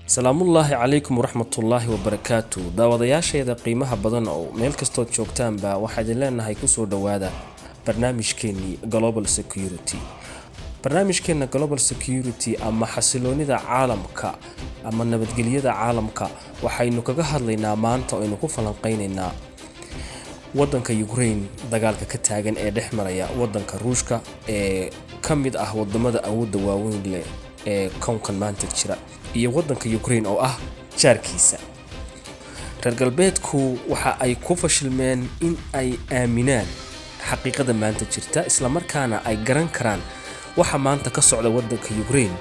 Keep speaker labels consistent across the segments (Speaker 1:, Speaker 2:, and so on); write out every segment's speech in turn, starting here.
Speaker 1: Salaamullaahi calaykum waraxmatullaahi wabarakaatu. Daawadayaasheeda qiimaha badan oo meel kastood joogtaanba, waxaa idin leenahay kusoo dhowaada barnaamijkeenii Global Security. Barnaamijkeena Global Security ama xasiloonida caalamka ama nabadgelyada caalamka waxaynu kaga hadlaynaa maanta oo aynu ku falanqeynaynaa wadanka Ukraine, dagaalka ka taagan ee dhex maraya wadanka Ruushka ee ka mid ah wadamada awoodda waaweyn leh ee kownkan maanta jira iyo wadanka Ukraine oo ah jaarkiisa. Reer galbeedku waxa ay ku fashilmeen in ay aaminaan xaqiiqada maanta jirta, islamarkaana ay garan karaan waxa maanta ka socda wadanka Ukraine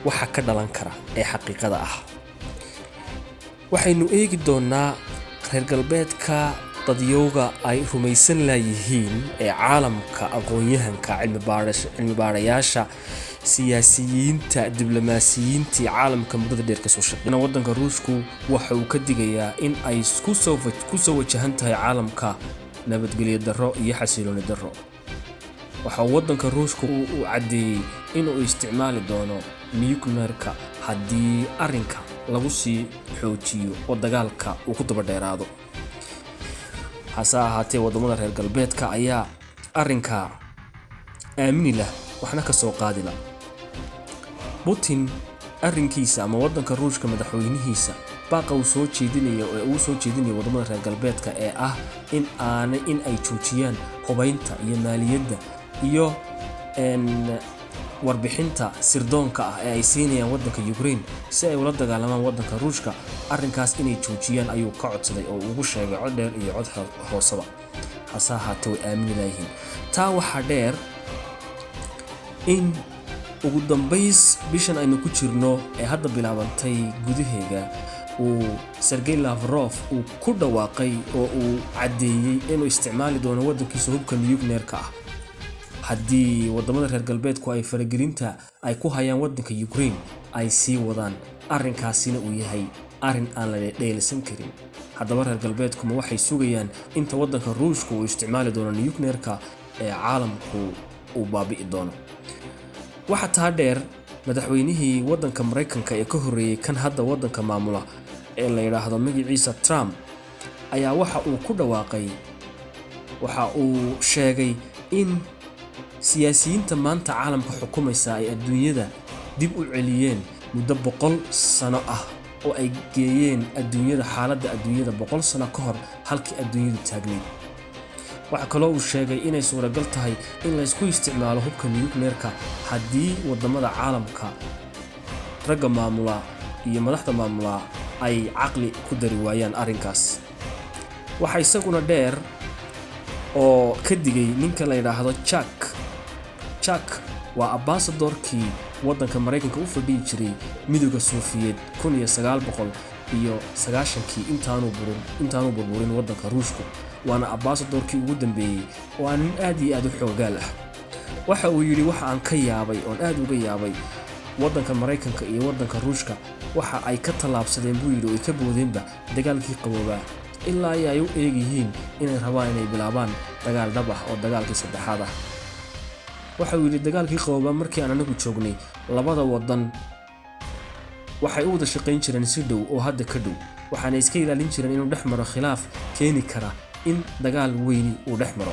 Speaker 1: waxa ka dhalan kara ee xaqiiqada ah. Waxaynu eegi doonaa reer galbeedka dadyowga ay rumaysan laayihiin ee caalamka, aqoon-yahanka, cilmi baarayaasha, siyaasiyiinta, diblomaasiyiintii caalamka muddada dheer kasoo shaqeey. Wadanka Ruushku waxa uu ka digayaa in ay kusoo wajahan tahay caalamka nabadgelyo darro iyo xasilooni darro. Waxa uu wadanka Ruushku uu caddeeyey inuu isticmaali doono nuclearka haddii arrinka lagu sii xoojiyo oo dagaalka uu ku daba dheeraado. Hase ahaatee, wadamada reer galbeedka ayaa arrinka aamini lah, waxna ka soo qaadi la. Putin arrinkiisa ama wadanka Ruushka madaxweynihiisa baaqa uu soo jeedinayo ee uu soo jeedinayo wadamada reer galbeedka ee ah in aanay in ay joojiyaan hubaynta iyo maaliyadda iyo warbixinta sirdoonka ah ee ay siinayaan wadanka Ukraine si ay ula dagaalamaan wadanka Ruushka, arrinkaas inay joojiyaan ayuu ka codsaday oo ugu sheegay cod dheer iyo cod hooseba. Hase ahaatee, way aamini laayihiin. Taa waxaa dheer in ugu dambays bishan aynu ku jirno ee hadda bilaabantay gudaheega uu Sergey Lavrov uu ku dhawaaqay oo uu caddeeyey inuu isticmaali doono waddankiisa hubka nuclear-ka ah haddii wadamada reer galbeedku ay faragelinta ay ku hayaan waddanka Ukraine ay sii wadaan, arrinkaasina uu yahay arrin aan la dheelisan karin. Haddaba, reer galbeedku ma waxay sugayaan inta waddanka Ruushku uu isticmaali doono nuclear-ka ee caalamku uu baabi'i doono? Waxaa taa dheer, madaxweynihii waddanka Maraykanka ee ka horreeyey kan hadda waddanka maamula ee la yidhaahdo magaciisa Trump ayaa waxa uu ku dhawaaqay, waxa uu sheegay in siyaasiyiinta maanta caalamka xukumaysa ay adduunyada dib u celiyeen muddo 100 sano ah oo ay geeyeen adduunyada, xaaladda adduunyada 100 sano ka hor halkii adduunyadu taagnayd. Waxaa kaloo uu sheegay inay suuragal tahay in laysku isticmaalo hubka nuclear-ka haddii wadamada caalamka ragga maamulaa iyo madaxda maamulaa ay caqli ku dari waayaan arrinkaas. Waxaa isaguna dheer oo ka digay ninka la yidhaahdo Jack. Jack waa ambassadorkii waddanka Maraykanka u fadhiyi jiray Midowga Suufiyeed 1990-kii intaanu burburin waddanka Ruushku, waana ambassadorkii ugu dambeeyey oo aan nin aad iyo aad u xoogaal ah. Waxa uu yidhi: "Waxa aan ka yaabay oon aad uga yaabay waddanka Maraykanka iyo waddanka Ruushka waxa ay ka tallaabsadeen," buu yidhi, "oo ay ka boodeenba dagaalkii qaboobaa ilaa ay u eeg yihiin inay rabaan inay bilaabaan dagaal dhab ah oo dagaalkii saddexaad ah." Waxa uu yidhi: "Dagaalkii qaboobaa markii aan anagu joognay, labada waddan waxay u wada shaqayn jireen si dhow oo hadda ka dhow, waxaana iska ilaalin jireen inuu dhex maro khilaaf keeni kara in dagaal weyni uu dhex maro.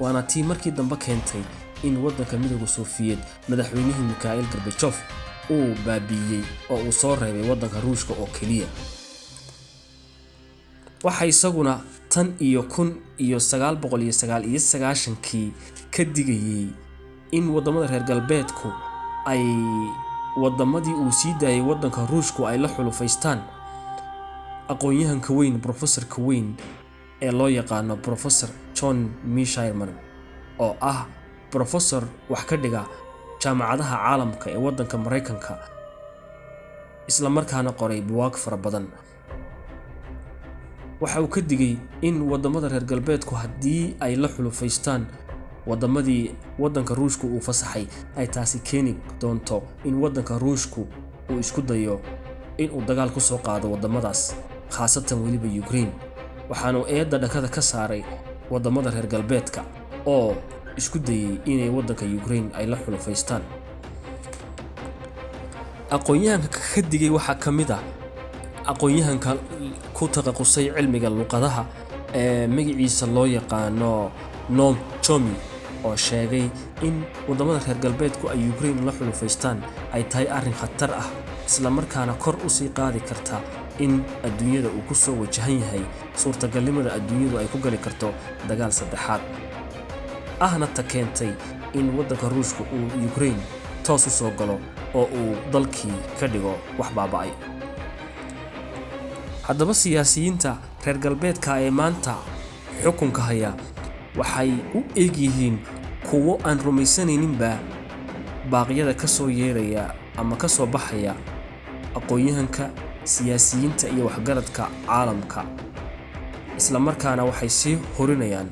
Speaker 1: Waana tii markii dambe keentay in waddanka Midowga Sofiyeed madaxweynihii Mikhail Gorbachev uu baabi'iyey oo uu soo reebay waddanka Ruushka oo keliya." Waxa isaguna tan iyo 1999-kii ka digayay in wadamada reer galbeedku ay wadamadii uu sii daayay waddanka Ruushku ay la xulufaystaan aqoon-yahanka weyn, professorka weyn ee loo yaqaano Professor John Mearsheimer, oo ah professor wax ka dhiga jaamacadaha caalamka ee waddanka Maraykanka, isla markaana qoray buwaag fara badan. Waxa uu ka digay in wadamada reer galbeedku haddii ay la xulufaystaan wadamadii waddanka Ruushku uu fasaxay, ay taasi keeni doonto in waddanka Ruushku uu isku dayo in uu dagaal ku soo qaado wadamadaas, khaasatan weliba Ukraine. Waxaanu eedda dhakada ka saaray wadamada reer galbeedka oo isku dayay inay waddanka Ukraine ay la xulufaystaan. Aqoon-yahanka ka digay waxaa ka mid ah aqoon-yahanka ku taqasusay cilmiga luqadaha ee magaciisa loo yaqaano Noam Chomsky, oo sheegay in wadamada reer galbeedku ay Ukraine la xulufaystaan ay tahay arrin khatar ah, isla markaana kor u sii qaadi karta in adduunyada uu ku soo wajahan yahay suurtagalnimada adduunyadu ay ku gali karto dagaal saddexaad, ahna ta keentay in waddanka Ruushka uu Ukraine toos u soo galo oo uu dalkii ka dhigo wax baaba'ay. Haddaba siyaasiyiinta reer galbeedka ee maanta xukunka haya waxay u eeg yihiin kuwo aan rumaysanayninba baaqyada ka soo yeeraya ama ka soo baxaya aqoon-yahanka, siyaasiyiinta iyo waxgaradka caalamka, isla markaana waxay sii horinayaan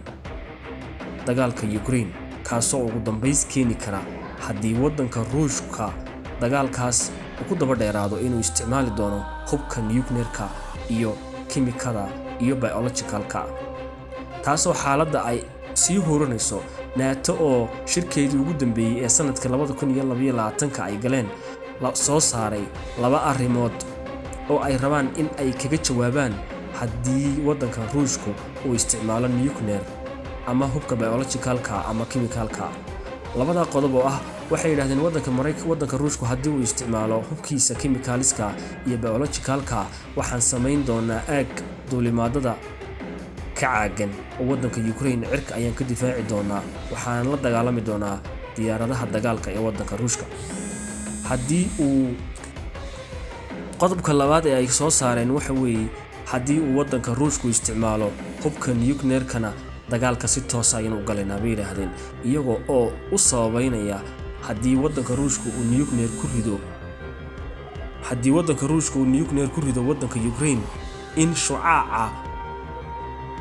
Speaker 1: dagaalka Ukraine, kaasoo ugu dambays keeni kara haddii waddanka Ruushka dagaalkaas uu ku daba dheeraado inuu isticmaali doono hubka nuclear-ka iyo kimikada iyo biological-ka, taasoo xaaladda ay sii hurinayso. NATO oo shirkeedii ugu dambeeyey ee sanadka 2022 ay galeen soo saaray laba arrimood oo ay rabaan in ay kaga jawaabaan haddii waddanka Ruushku uu isticmaalo nuclear ama hubka biological-ka ama chemical-ka. Labada qodob oo ah, waxay yidhahdeen, waddanka Maraykan, waddanka Ruushku haddii uu isticmaalo hubkiisa chemicals-ka iyo biological-ka, waxaan samayn doonaa aag duulimaadada ka caagan oo waddanka Ukraine cirka ayaan ka difaaci doonaa, waxaan la dagaalami doonaa diyaaradaha dagaalka ee waddanka Ruushka. Haddii uu qodobka labaad ee ay soo saareen waxa weeye, haddii uu waddanka Ruushku isticmaalo hubka nuclear-kana, dagaalka si toos ah ayaan u galaynaa, bay yidhaahdeen, iyagoo oo u sababeynaya haddii waddanka Ruushku uu nuclear ku rido, haddii waddanka Ruushka uu nuclear ku rido waddanka Ukraine, in shucaaca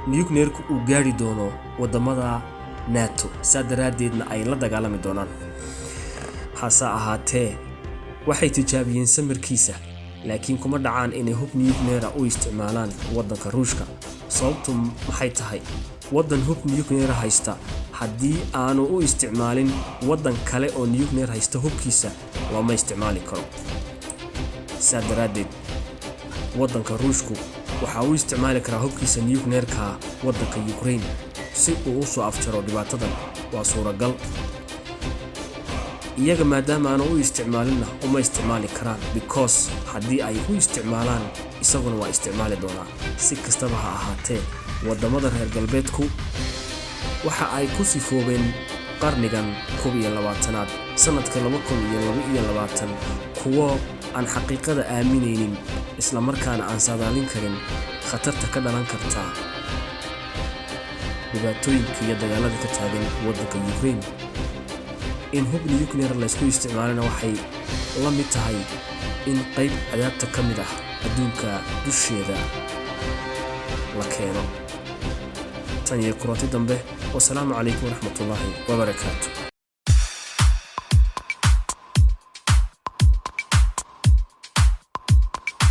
Speaker 1: nuclear-ku uu gaari doono wadamada NATO, saa daraaddeedna ay la dagaalami doonaan. Hase ahaatee waxay tijaabiyeen samirkiisa, laakiin kuma dhacaan inay hub nuclear u isticmaalaan waddanka Ruushka. Sababtu maxay tahay? Waddan hub nuclear haysta haddii aanu u isticmaalin waddan kale oo nuclear haysta hubkiisa, looma isticmaali karo. Saa daraaddeed waddanka Ruushku waxa uu isticmaali karaa hubkiisa nuclear-ka waddanka Ukraine si uu u soo afjaro dhibaatadan, waa suuragal. Iyaga maadaama aanu u isticmaalinna, uma isticmaali karaan, because haddii ay u isticmaalaan, isaguna waa isticmaali doonaa. Si kastaba ha ahaatee, waddamada reer galbeedku waxa ay ku sifoobeen qarnigan 21aad, sanadka 2022, kuwo aan xaqiiqada aaminaynin, isla markaana aan saadaalin karin khatarta ka dhalan karta dhibaatooyinka iyo dagaalada ka taagan waddanka Ukraine. In hub nuclear laysku isticmaalana waxay la mid tahay in qayb cadaabta ka mid ah adduunka dusheeda la keeno. Tan iyo kulanti dambe, wasalaamu calaykum waraxmatullaahi wabarakaatu.